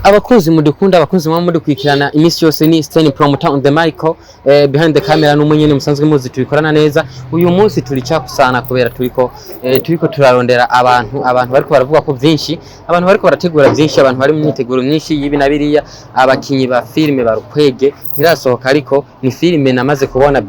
Abakunzi mudukunda, abakunzi muba mudukurikirana iminsi yose, ni Stan Promoter on the mic, behind the camera n'umunyene musanzwe muzi tubikorana neza. Uyu munsi turi cyakusana kubera turiko turarondera abantu bariko baravuga ko byinshi, abantu bariko barategura byinshi, abantu bari mu myiteguro myinshi y'ibi na biriya, abakinyi ba filime Barukwege. Ntirasohoka, ariko ni filime namaze kubona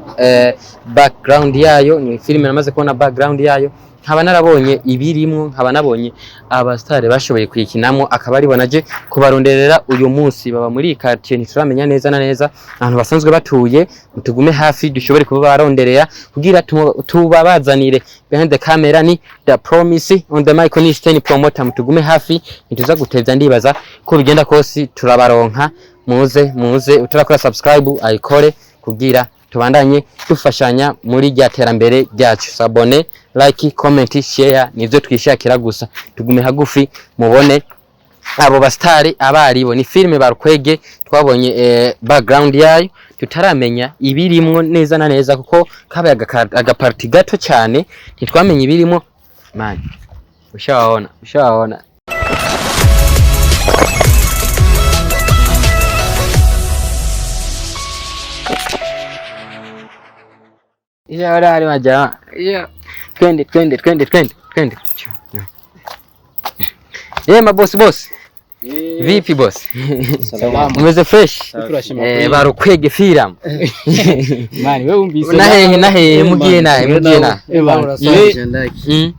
background yayo, ni filime namaze kubona background yayo, nkaba narabonye ibirimwo, nkaba nabonye abasitari bashoboye kuyikinamo, akaba aribo naje kubaronderera uyu munsi. Baba muri iyi quartier, ntituramenya neza na neza ahantu basanzwe batuye. Tugume hafi dushobore kuba baronderera kugira tubabazanire. Behind the camera ni The Promise, on the mic ni Stan Promoter. Mutugume hafi, ntituza gutevya, ndibaza ko bigenda kose turabaronka. Muze muze, utarakora subscribe ayikore kugira tubandanye dufashanya muri rya terambere ryacu. S'abonner, like, comment, share, nivyo twishakira gusa. Tugume hagufi mubone abo bastari abaribo. Ni filime Barukwege, twabonye background yayo, tutaramenya ibirimwo neza na neza kuko kabaye agaparti gato cyane, ntitwamenye ibirimwo. Man, ushaona ushaona. Ishaona hari majamaa. Yeah. Twende, twende, twende, twende, twende. Yeah, mabosi bosi. Vipi bosi? Salama. Umeze fresh? Turashima. Barukwege firam. Mani, wewe wumvise. Nahehe nahehe mugiye nahe mugiye nahe? Eh,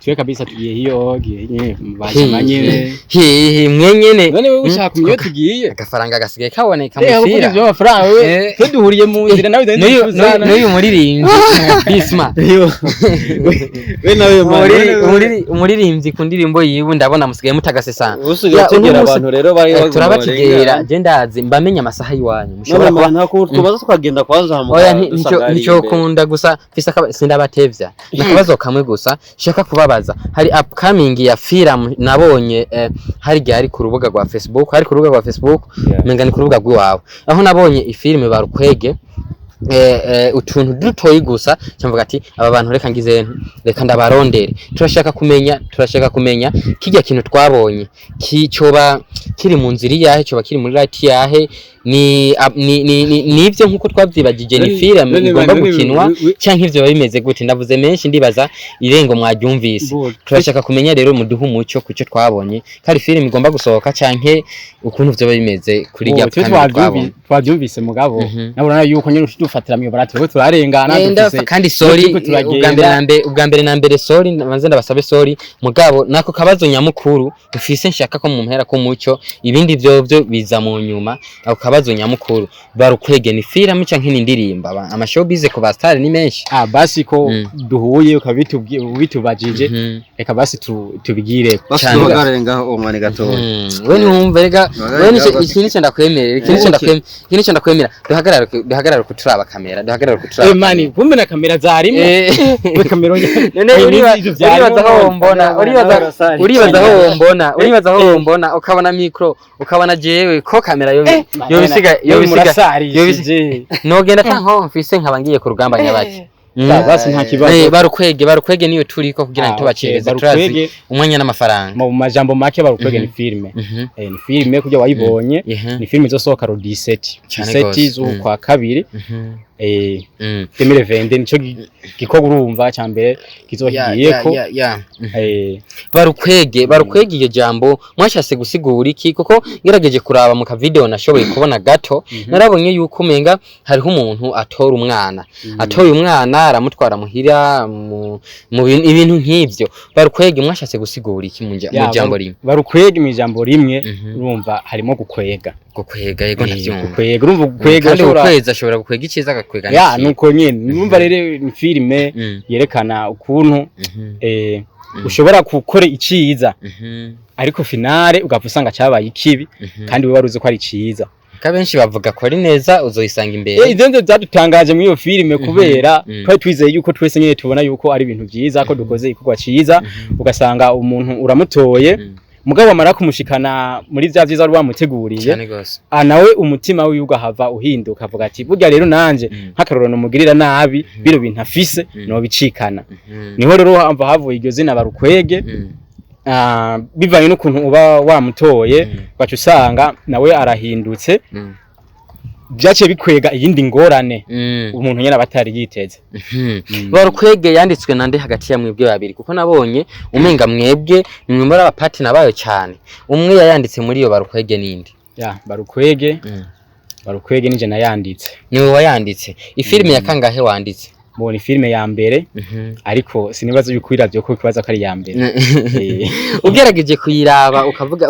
Twe kabisa tugiye hiyo giye nyene bajama nyene. Hehe mwenyene. None wewe ushaka kumenya iyo tugiye? Agafaranga gasigaye kaboneka Eh, mu kuvuga fira. ivyo amafaranga wewe. Twe duhuriye mu nzira nawe. N'uyu muririmbyi Bisma. We nawe man. Umuririmbyi ku ndirimbo yiwe ndabona musigaye mutagase sana. Usigaye Ya, uno utegera munsi- abantu rero bari baguma Turabategera, barengana. je ndazi mbamenye amasaha y'iwanyu mushobora None kuba man, nta kuntu twabaza tukagenda kwanza hama Oya, dusanga ari nicyo imbere. kunda gusa mfise sindabatevya, nakabazo kamwe gusa shaka kubabaza. Hari upcoming ya film nabonye, hari igihe ari ku rubuga rwa Facebook, hari ku rubuga rwa Facebook, menga ni ku rubuga rw'iwawe, aho nabonye ifilime Barukwege, utuntu dutoyi gusa, cyamvuga ati aba bantu reka ngize nte, reka ndabarondere. Turashaka kumenya kijya kintu twabonye coba kiri mu nzira iyahe, coba kiri muri right yahe, ni ab- ni ni ni nivyo nkuko twavyibagije, ni film igomba gukinwa canke ivyo biba bimeze gute? Ndavuze menshi, ndibaza irengo mwaryumvise. Turashaka kumenya rero muduhe umuco kuco twabonye, kari film igomba gusohoka canke ukuntu vyoba bimeze kuri rya Twe upcoming twabonye. twabyumvise mugabo nabona yuko nyene udufatira mu barati rero turarengana. Ndapfa kandi sorry. Turiko turagenda. Ubwa mbere na mbere sorry, manze ndabasabe sorry, mugabo nako kabazo nyamukuru ufise nshaka ko mumpera ko muco, ibindi vyovyo biza mu nyuma. Ako kabazo nyamukuru, Barukwege ni film canke ni indirimbo? Amashowbiz ku ba star ni menshi. Ah, basi ko duhuye ukabitubwiye ubitubajije, reka basi tubigire. Basi Cyane. duhagarare ngaho umwanya gatoya. We ntiwumva rega. Duhagarare We ngaho. iki nico ndakwemerera, iki nico ndakwemera, iki nico ndakwemera. Duhagarare kuturaba kamera, duhagarare kuturaba. Eh mani, kumbe na kamera zarimo. We kamera. None uribaza aho wombona, uribaza aho wombona ukabona micro, ukabona jewe ko kamera yo yobisiga yobisiga yobisiga. Nogenda ata nko mfise nkaba ngiye ku rugamba nyabaki. Basi nta kibazo. Barukwege niyo turiko kugira Ah, ngo tubacereze. okay, Turazi Barukwege. umwanya n'amafaranga. Mu majambo make, Barukwege ni filme. Ni filme kujya wayibonye, ni filme izosohoka ro 17 Cane 17 gose. z'ukwa kabiri 2020, nico gikorwa urumva ca mbere kizoba kigiyeko. Barukwege, iryo jambo mwashatse gusigura iki? Kuko ngerageje kuraba mu kavideo nashoboye kubona gato, narabonye yuko umenga hariho umuntu atora umwana, atoye umwana aramutwara muhira mu ibintu nk'ivyo. Barukwege mwashatse gusigura iki mu Ya, jambo rimwe? Barukwege mu ijambo rimwe, urumva harimo gukwega. Gukwega, yego, ndavyumva. Gukwega, urumva gukwega Kandi ushobora ukwezi ashobora gukwega iciza, agakwega ya n'ikibi. Nuko nyene numva rero ni filime yerekana ukuntu ushobora gukora iciza, ariko finale ugapfa usanga cabaye ikibi, kandi wewe wari uzi ko ari ciza. Ko abenshi bavuga ko ari neza uzoyisanga imbere. Ivyo nivyo vyadutangaje muri iyo filime, kubera twari twizeye yuko twese nyene tubona yuko ari ibintu vyiza, ko dukoze igikorwa ciza, ugasanga umuntu uramutoye, mugabo wamara kumushikana muri vya vyiza wari wamuteguriye, Cyane gose. ah, nawe umutima wiwe ugahava uhinduka, avuga ati burya rero nanje nk'akarorero numugirira nabi, bino bintu afise nobicikana. Niho rero hava havuye iryo zina Barukwege. Bivanye n'ukuntu uba wamutoye, ugaca usanga nawe arahindutse, byaciye bikwega iyindi ngorane umuntu nyene aba atari yiteze. Barukwege yanditswe nande hagati ya mwebwe babiri? Kuko nabonye umenga mwebwe nimwe muri abapatina bayo cyane. Umwe yayanditse muri iyo Barukwege ninde? Ya, Barukwege, Barukwege nije nayanditse. Niwe wayanditse. Ifilime ya kangahe wanditse? Mbona filime ya mbere, ariko sinibaza yuko iravyo ko ikibazo ko ari iya mbere. Ugerageje kuyiraba ukavuga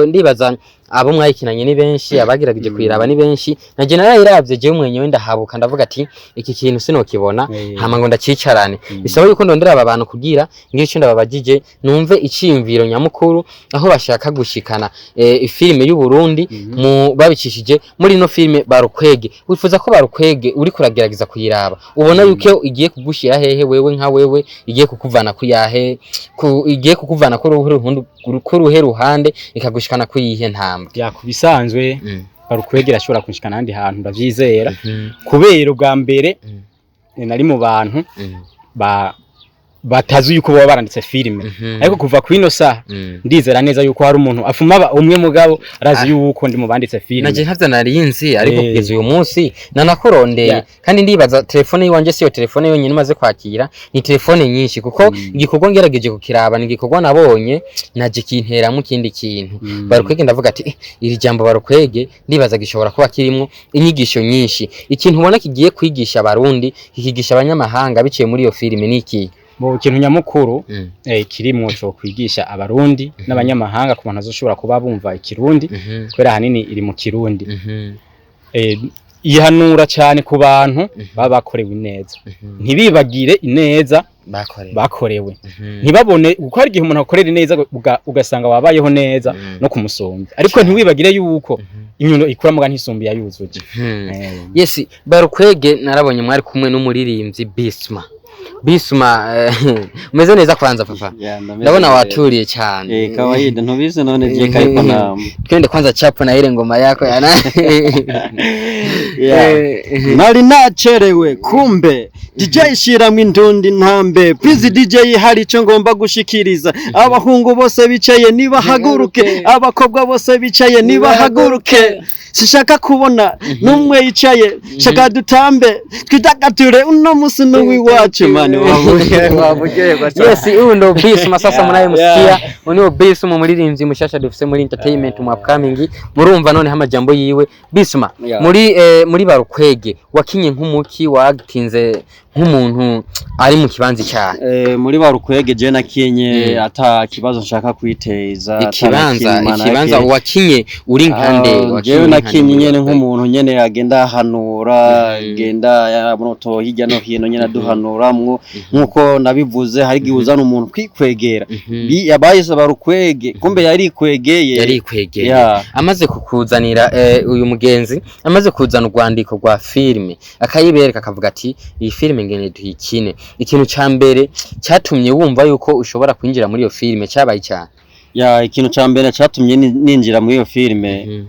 ndibaza abo mwayikinanye ni benshi, abagerageje kuyiraba ni benshi. Naje narayiravye jewe mwenyewe ndahabuka, ndavuga ati iki kintu sinokibona hama ngo ndacicarane. Bisaba yuko ndondera aba bantu kugira ngire ico ndababajije, numve iciyumviro nyamukuru aho bashaka gushikana ifilime y'u Burundi mu babicishije muri ino filime Barukwege. Wifuza ko Barukwege uri kuragerageza kuyiraba ubona yuko igiye kugushira hehe wewe nka wewe, igiye kukuvana kuyahe, igiye kukuvana ku ruhe ruhande ikagushikana kuyihe ntambwe? Ya, ku bisanzwe Barukwege irashobora kunshikana ahandi hantu, ndavyizera, kubera ubwa mbere nari mu bantu batazi yuko baba baranditse filime, ariko kuva ku ino saha ndizera neza yuko hari umuntu afuma aba umwe mugabo arazi yuko ndi mu banditse filime. Naje ntavyo nari nzi, ariko kugeza uyu munsi nanakurondeye. Kandi ndibaza telefone yiwanje siyo telefone yonyine imaze kwakira, ni telefone nyinshi, kuko igikorwa ngerageje kukiraba ni igikorwa nabonye naje kinteramo ikindi kintu. Barukwege, ndavuga ati: "Eh, iri jambo Barukwege ndibaza gishobora kuba kirimwo inyigisho nyinshi." Ikintu ubona kigiye kwigisha Abarundi, kikigisha abanyamahanga biciye muri iyo filime ni iki? Mu kintu nyamukuru kirimwo co kwigisha Abarundi n'abanyamahanga, ku bantu bazoshobora kuba bumva Ikirundi, kubera ahanini iri mu Kirundi, ihanura cyane ku bantu baba bakorewe ineza, ntibibagire ineza bakorewe. Bakorewe, ntibabone kuko hari igihe umuntu akorera ineza ugasanga wabayeho neza no kumusumbya, ariko ntiwibagire yuko inyundo ikura muga ntisumbi yayuzuje. Yes, Barukwege narabonye mwari kumwe n'umuririmbyi Bisma. Bisma, umeze neza kwanza papa? Ya, ndameze Ndabona neza. waturiye cyane. Eh, kawaida, ntubizi none je kariko nama. Twende kwanza chapo na ile ngoma yako yana. Yeah. Nari nacerewe, kumbe DJ shiramwe indundi ntambe. Please DJ, hari ico ngomba gushikiriza. Abahungu bose bicaye nibahaguruke, abakobwa bose bicaye nibahaguruke. Sishaka kubona numwe yicaye, shaka dutambe twidagadure, uno musi n'uwiwacu mani waburyoherwa. Yes, huyu ndo Bisma sasa mnayemsikia. Uyu ni Bisma, umuririmbyi mushasha dufise muri entertainment mu upcoming. Murumva none amajambo yiwe. Bisma, muri Barukwege wakinye nk'umuki, wagitinze nk'umuntu ari mu kibanza cyane? Muri Barukwege je nakinye ata kibazo nshaka kwiteza, ata Ikibanza na kimwe, ikibanza manake. wakinye uri nkande? Ah, Wakinye jewe uri nkande nakinye muri nyene Barukwege? nk'umuntu nyene agenda ahanura, agenda yamuto hirya no hino nyene aduhanuramwo. Nkuko nabivuze, hari igihe uzana umuntu kwikwegera. Yabayise Barukwege, kumbe yarikwegeye. Yarikwegeye. Yeah. Amaze kukuzanira uyu mugenzi amaze kuzana urwandiko rwa filime akayibereka, akavuga ati iyi filime ngene tuyikine, ikintu ca mbere cyatumye wumva yuko ushobora kwinjira muri iyo filime cyabaye cyane? Ya, ikintu ca mbere catumye ninjira muri iyo filime,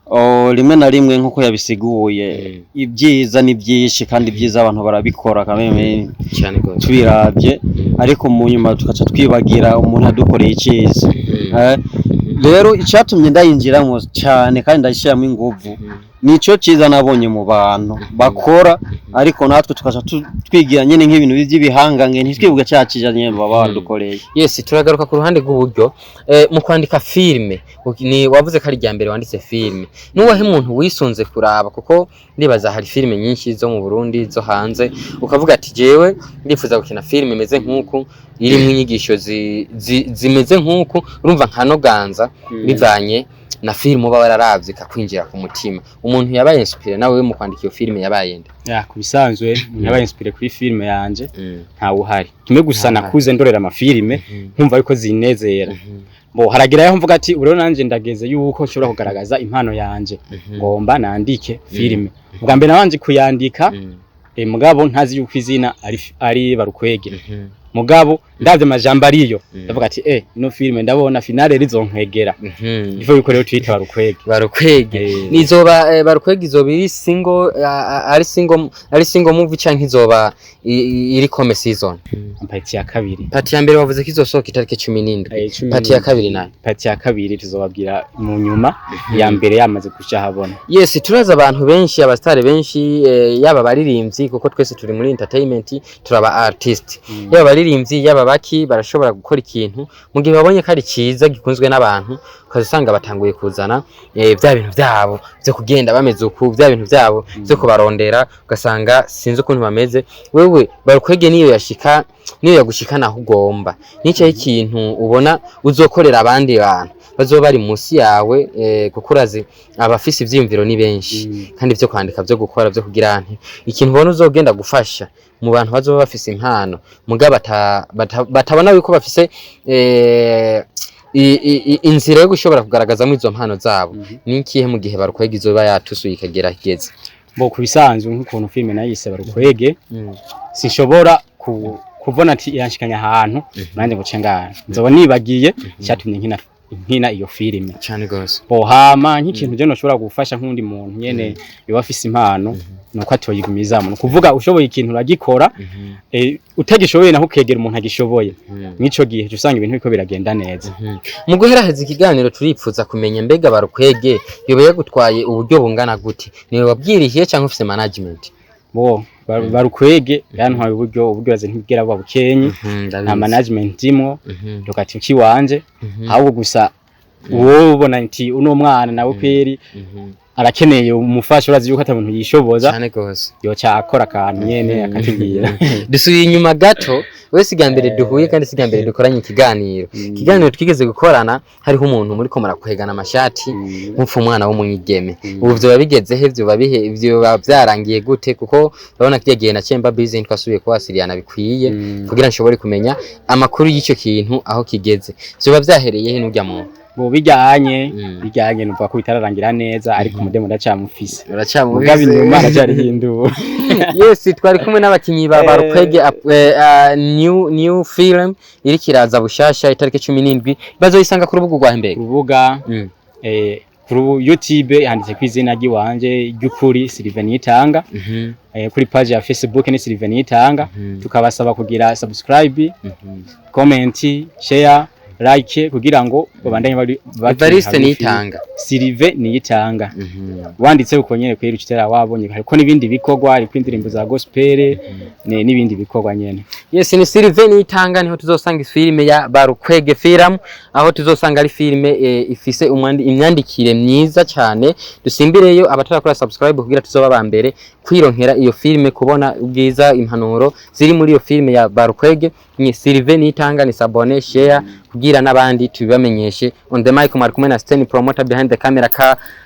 oh, rimwe na rimwe nkuko yabisiguye, ibyiza ni byinshi kandi ibyiza abantu barabikora kameme Cyane gose. tubiravye, ariko mu nyuma tukaca twibagira umuntu yadukoreye iciza. Rero icatumye ndayinjiramo cyane kandi ndayishyiramo inguvu nico ciza nabonye mu bantu bakora, ariko natwe tukaca twigira nyene nk'ibintu by'ibihangange, ntitwibuke ca ciza nyene baba badukoreye. Yes, turagaruka ku ruhande rw'uburyo mu kwandika filime. Ni wavuze ko ari irya mbere wanditse filime, nuwahe muntu wisunze kuraba? Kuko ndibaza hari filime nyinshi zo mu Burundi, zo hanze, ukavuga ati jewe ndifuza gukina filime imeze nk'uku, irimwo inyigisho zimeze nk'uku, urumva nka Noganza, bivanye na filime uba wararavye ikakwinjira ku mutima. Umuntu yabaye inspiré nawe mu kwandika iyo filime yabaye nde? Ya, ku bisanzwe umuntu yabaye inspiré kuri filime yanje ntawe uhari, kimwe gusa Ntawuhari. nakuze ndorera amafilime nkumva yuko zinezera. Bo haragira aho mvuga ati ubu nanje ndageze yuko nshobora kugaragaza impano yanje, ngomba nandike filime. Ubwa mbere nabanje kuyandika, mugabo ntazi yuko izina ari Barukwege. Mugabo ndavye amajambo ariyo, ndavuga ati ino filime ndabona finale rizonkwegera. Ivo yuko rero tuyita Barukwege. Barukwege. Nizoba Barukwege izoba iri single, ari single movie canke izoba iri comme season? Partie ya kabiri. Partie ya mbere wavuze ko izosohoka itariki 17. 17. Partie ya kabiri nayo? Partie ya kabiri tuzobabwira mu nyuma, iya mbere yamaze kuja habona. Yes, turazi abantu benshi, abastare benshi, yaba abaririmbyi, kuko twese turi muri entertainment, turaba artist, yaba abaririmbyi, yaba baki, barashobora gukora ikintu mu gihe babonye ko ari ciza gikunzwe n'abantu, ukaza usanga batanguye kuzana bya bintu byabo byo kugenda bameze uku, bya bintu byabo byo kubarondera, ugasanga sinzi ukuntu bameze. Wewe Barukwege niyo yashika, niyo yagushikana aho ugomba, nicaye ikintu ubona uzokorera abandi bantu bazoba bari munsi yawe, kuko urazi abafise ivyiyumviro ni benshi, kandi vyo kwandika, vyo gukora, vyo kugira nti ikintu ubona uzogenda gufasha mu bantu bazoba bafise impano muga batabona yuko bafise inzira yo gushobora kugaragazamo izo mpano zabo, ni ikihe mu gihe Barukwege izoba yatusuye ikagera igeze? Bo ku bisanzwe nk'ukuntu filime nayise Barukwege, sinshobora kubona ati iranshikanya ahantu nanjye ngo ngana nzoba nibagiye icyatumye nkina iyo filime. Cane gose. Bo hama nk'ikintu je noshobora gufasha nk'undi muntu nyene yoba afise impano, nuko atoyigumizamo. Ni ukuvuga ushoboye ikintu uragikora, utagishoboye naho ukegera umuntu agishoboye. Mw'ico gihe uca usanga ibintu biriko biragenda neza. Mu guheraheza ikiganiro, turipfuza kumenya mbega Barukwege yoba yagutwaye uburyo bungana gute? Niwe wabwirihiye cyangwa ufise management? Bo Barukwege yantwaye uburyo baze ntibwira buba bukenyi. Nta management imwo, tukati ukiwanje, ahubwo gusa wowe ubona nti uno mwana nawe kweri arakeneye umufasha, urazi yuko ata muntu yishoboza, Cane gose. yoca akora akantu nyene akatubwira. Dusubiye inyuma gato, we siga mbere duhuye kandi siga mbere dukoranye ikiganiro twigeze gukorana, hariho umuntu muri ko murakwegana amashati nk'upfa umwana w'umwigeme. Ubu vyoba bigeze he? Vyoba bihe? Vyoba vyarangiye gute? Kuko urabona kirya gihe na Chamber Busy twasubiye kubasiriyana bikwiye kugira nshobore kumenya amakuru y'icyo kintu aho kigeze. Vyoba vyahereye he n'urya muntu? Bo bijyanye bijyanye numva ko bitararangira neza, ariko umudemo ndacamufise, mugabo inyuma aracyarihindura. Yes, twari kumwe n'abakinyi ba Barukwege, new film iriko iraza bushasha itariki 17. Bazoyisanga ku rubuga rwa mbega? Urubuga kuri YouTube handitse ku izina ry'iwanje ry'ukuri, Sylvain Niyitanga. Kuri page ya Facebook ni Sylvain Niyitanga. Tukabasaba kugira subscribe, comment, share, like kugira ngo babandanye bari Evariste Niyitanga. Sylvain Niyitanga. Wanditse uko nyene kuri Rucitera wabonye, hariko n'ibindi bikorwa, hariko indirimbo za gospel n'ibindi bikorwa nyene. Yes, ni Sylvain Niyitanga, niho tuzosanga filime ya Barukwege film, aho tuzosanga ari filime ifise imyandikire myiza cyane. Dusimbireyo abatarakora subscribe kugira tuzoba ba mbere kwironkera iyo filime, kubona ubwiza, impanuro ziri muri iyo filime ya Barukwege. Ni Sylvain Niyitanga, ni s'abonner, share kugira n'abandi tubibamenyeshe. On the mic mwari kumwe na Sten Promoter, behind the camera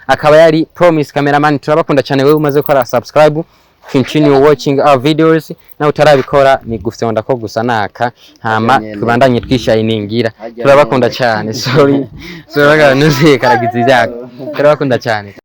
akaba yari Promise cameraman. Turabakunda cyane. Wewe umaze gukora subscribe, continue watching our videos, nawe utarabikora ni gufyonda ko gusa naka, hama Nyene. tubandanye twishayiningira. Harya Turabakunda nyene. cyane. Sorry, sorry, nuziye karagize ibyago. Turabakunda cyane.